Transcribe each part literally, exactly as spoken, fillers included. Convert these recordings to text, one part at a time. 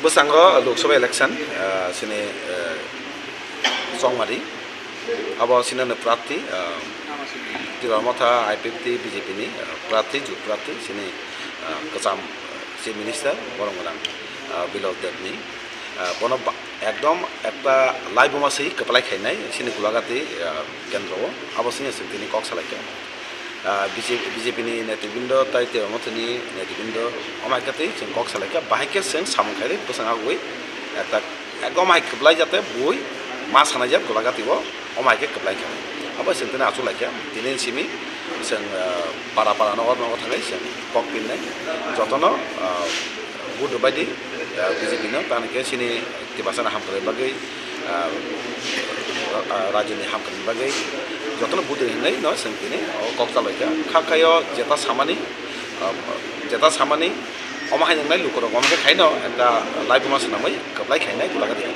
Bwskango Lok Sabha election, ah, sini, eh, Chongmari, abo sinano prarthi, ah, Tipra Motha I P F T B J P ni, ah, prarthi, jut prarthi, sini, ah, kwcham, ah, Chief Minister, borom gwnang, ah, Bilal Debni, ah, bono ba-, ekdom ekta laibuma se kwplai khainai, sini Gulagati, ah, kendro o, abo sini chwng tini kok salaikha. Ah, B J P, B J P ni netribindo tai Tipra Mothani netribindo, omo hai khe tei chwng kok salaikha, bahai khe chwng samung khairwi bwskango agwi, ekta, ekdom hai kwplai jate bui ma sanai jak Gulagati o, omo hai khe kwplai kha. Abo chwng tini achuk laikha, tini simi chwng, ah, para para nogo nogo thangwi chwng kok pinnai, jotono, ah, vote rwbaidi, ah, B J P no, tamo khe chini Tiprasani hamkrai bagwi, ah, ah, rajyoni hamkrai bagwi jotono budri hinwi no chwng tini o kok chalaikha. Kha khaio jeta samani, ah, jeta samani omo hai wngnai lukurok omo khe khaino ekta laibuma swnamwi kwplai khainai Gulagati.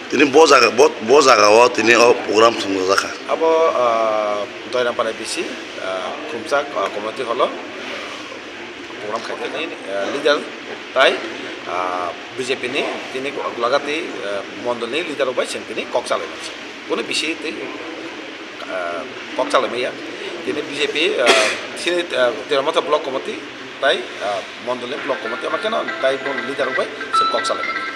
Tini bo jaga, bo, bo jaga o tini o program thwngjakkha. Abo, ah, Doiram Para B C, ah, Khumchak, ah, Community Hall o program khaikha. Tini, ah, leader tai, ah, B J P ni tini Gulagati, ah, mondol ni leader rok bai chwng tini kok chalai mano. Kunu bisi tei, ah, kok chalai maya. Tini B J P, ah, sini, ah, Tipra Motha Block Committee tai, ah, mondol ni Block Committee omo kheno tai boni leader rok bai chwng kok chalai mano.